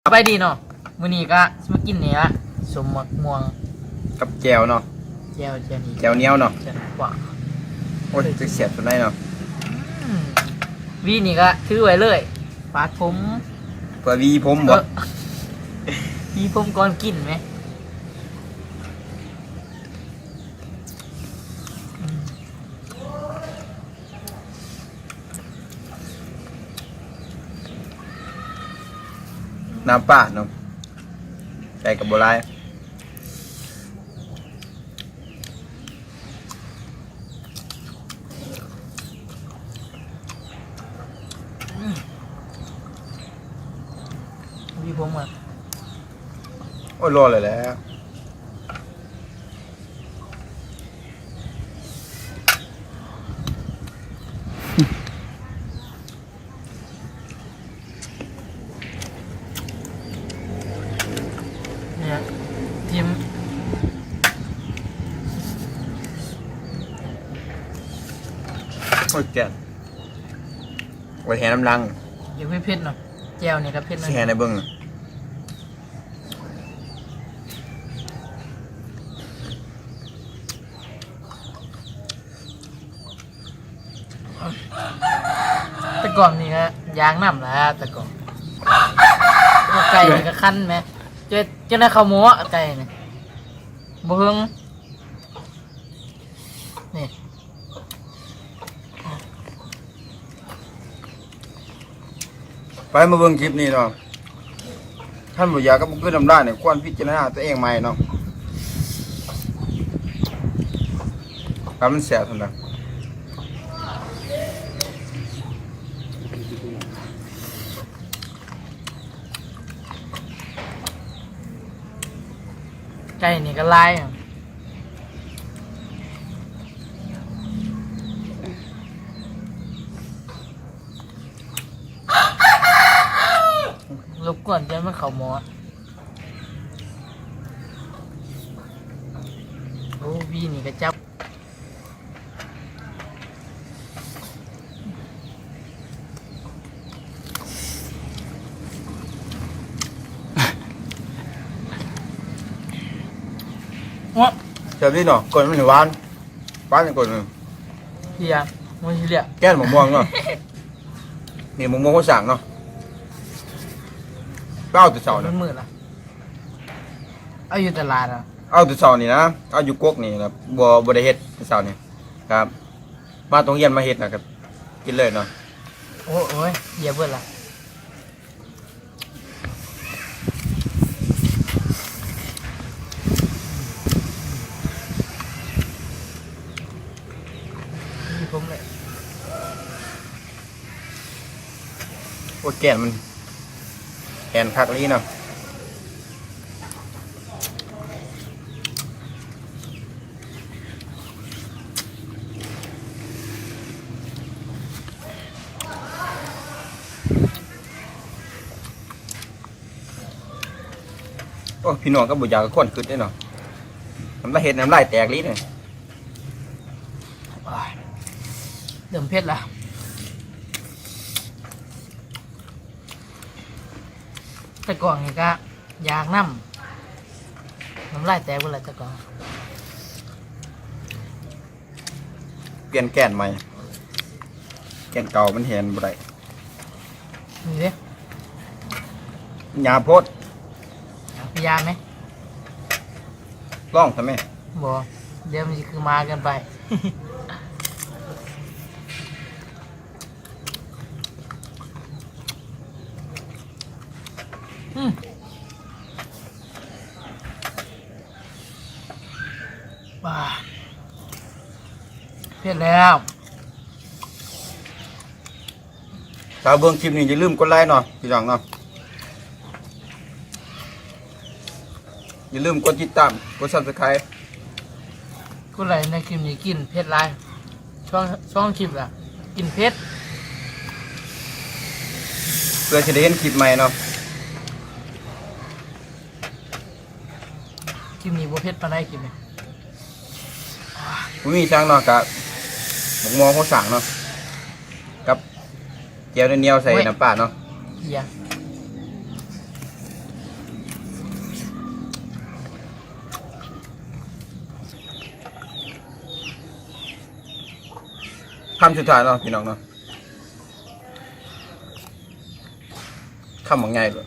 ສະບາຍດີເນາະ ມື້ນີ້ກະຊິມາກິນນີ້ລະ ສົມໝາກມ່ວງກັບແຈ່ວເນາະ ແຈ່ວ ແຈ່ວນີ້ ແຈ່ວໜຽວເນາະ ແຈ່ວຂວາງ ໂອ້ຍ ຈັກແຊບສ່ຳໃດເນາະ ອືມ ຫວີນີ້ກະຖືໄວ້ເລີຍ ປາດຜົມ ເພື່ອຫວີຜົມບໍ່ ເອີ ຫວີຜົມກ່ອນກິນແມ. ນ້ຳປາເນາະ ໃສ່ກະບໍ່ຫຼາຍ ອືມ ມີຜົມອ່ະ ໂອ້ຍ ລໍແລ້ວແຫຼະ. ນີ້ ຈິ້ມ ໂອ້ຍ ແກງ ໂອ້ຍ ແຫ່ນຳຫຼັງ ຢາກເຜັດໆເນາະ ແຈ່ວນີ້ກະເຜັດ ຊິແຫ່ໃຫ້ເບິ່ງ. ແຕ່ກ່ອນນີ້ກະຢາກນຳແຫຼະ ແຕ່ກ່ອນ ໄກ່ນີ້ກະຄັນແມ ຈົນ ຈົນໄດ້ເຂົ້າໝໍ້ ໄກ່ນີ້ ບໍ່ເຫິງ ນີ້. ໄປ ມາເບິ່ງຄລິບນີ້ເນາະ ຄັນບໍ່ຢາກກັບຄືນ້ຳລາຍນີ້ ຄວນພິຈາລະນາຕົວເອງໃໝ່ເນາະ ວ່າມັນແຊບສ່ຳໃດ. ໄກ່ນີ້ກະຫຼາຍ ລົບກວນຈົນມັນເຂົ້າໝໍ້ ໂອ້ ຫວີນີ້ກະຈັບ. ແຊບດີເນາະ ກົ້ນມັນຫວານ ຫວານກ້ນ ເພຍ ມັນຊິເລຍ ແກ່ນໝາກມ່ວງເນາະ ນີ້ໝາກມ່ວງຫົວຊ້າງເນາະ ໄປເອົາແຕ່ເຊົ້າ ມັນມືດລະ ເອົາຢູ່ຕະຫຼາດ ເອົາແຕ່ເຊົ້ານີ້ນະ ເອົາຢູ່ກົກນີ້ລະ ບໍ່ ບໍ່ໄດ້ເຮັດແຕ່ເຊົ້ານີ້ ກະມາໂຮງຮຽນມາເຮັດນະ ກະກິນເລີຍເນາະ ໂອ້ຍ ເຫຍເບິດລະ ມີຜົມເລີຍ. ໂອ້ຍ ແກ່ນມັນແໜ້ນຄັກອີ່ຫຼີເນາະ ໂອ້ຍ ພີ່ນ້ອງກະບໍ່ຢາກກະຄວນຄຶດເດ້ເນາະ ນ້ຳລາຍເຮັດນ້ຳລາຍແຕກອີ່ຫຼີເດ້. ໂອ້ຍ ເລີ່ມເຜັດລະ ຕາກ້ອງນີ້ກະຢາກນຳ ນ້ຳລາຍແຕກເບິດລະຕາກ້ອງ. ປ່ຽນແກ່ນໃໝ່ ແກ່ນເກົ່າມັນແຫນບໍ່ໄດ້ ນີ້ເດ້ ຫຍາບໂພດ ຢາກແມ ລອງຊະແມ ບໍ່ ດຽວມັນຊິຄືໝາເກີນໄປ ອືມ. ປາ ເຜັດແລ້ວ ຖ້າເບິ່ງຄລິບນີ້ຢ່າລືມກົດໄລເນາະ ພີ່ນ້ອງເນາະ ຢ່າລືມກົດຕິດຕາມ ກົດຊັບສະໄຄຣບ໌ ກົດໄລໃນຄລິບນີ້ ກິນເຜັດຫຼາຍ ສອງ ສອງຄລິບລະ ກິນເຜັດ ເພື່ອຊິໄດ້ເຫັນຄລິບໃໝ່ເນາະ. ຄລິບນີ້ບໍ່ເຜັດປານໃດ ຄລິບນີ້ ບໍ່ມີຫຍັງເນາະ ກະໝາກມ່ວງຫົວຊ້າງເນາະ ກັບແຈ່ວໜຽວໆ ໃສ່ ໂອ້ຍ ນ້ຳປາເນາະ ເພຍ. ຄຳສຸດທ້າຍເນາະ ພີ່ນ້ອງເນາະ ຄຳບັກໃຫຍ່ໂລດ.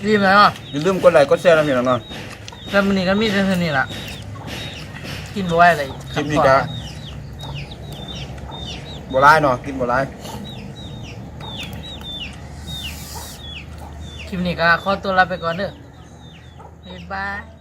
ອີ່ມແລ້ວເນາະ ຢ່າລືມກົດໄລ້ກົດແຊນຳ ພີ່ນ້ອງເນາະ. ແຕ່ມື້ນີ້ກໍມີແຕ່ເທົ່ານີ້ລະ ກິນບໍ່ໄຫວແລ້ວ ຄລິບນີ້ກໍບໍ່ຫຼາຍເນາະ ກິນບໍ່ຫຼາຍ. ຄລິບນີ້ກໍຂໍຕົວລາໄປກ່ອນເດີ ບາຍບາຍ.